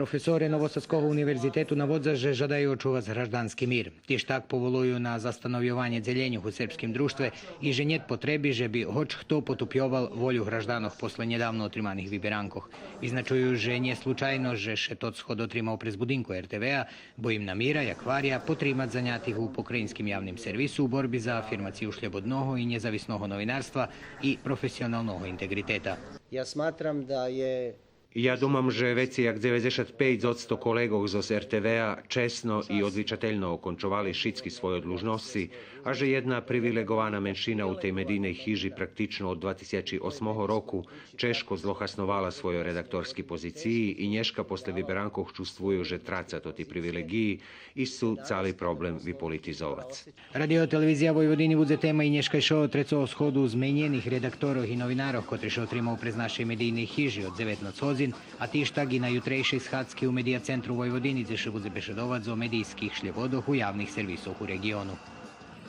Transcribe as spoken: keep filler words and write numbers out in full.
Професоре Новосадского универзитету наводза же жадаю очувац граждански мир. Тиж так поволую на застановйованє дзелєнюх у сербским дружтве и же нєт потреби же би гоч хто потупйовал волю гражданох после нєдавно отриманих виберанкох. Визначую же нє случайно же ше тот сход отримал през будинку Р Т В А, бо им намира, як гваря, потримац занятих у покраїнским явним сервису у борби за афирмацию шлєбодного и нєзависного новинарства и професионалного интеґритета. Ja smatram da je Ja думам же вецей як дзеведзешат пейц одсто колеґох зоз Р Т В А чесно и одвичательно окончовали шицки свойо длужносци, а же єдна привилеґована меншина у тей медийней хижи практично од два тисячи осмого року чежко злохасновала свойо редакторски позициї и нєшка после виберанкох чувствую же траца тоти привилеґиї и сцу цали проблем виполитизовац. Радио-телевизия Войводини будзе тема и нєшкайшого трецого сходу зменєних редакторох и новинарох, котри ше отримал през нашей медийней хижи од дзеветнац годзин, а тиж так и на ютрейшей схадзки у Медия центру Войводини, дзе ше будзе бешедовац о медийских шлєбодох у явних сервисох у реґиону.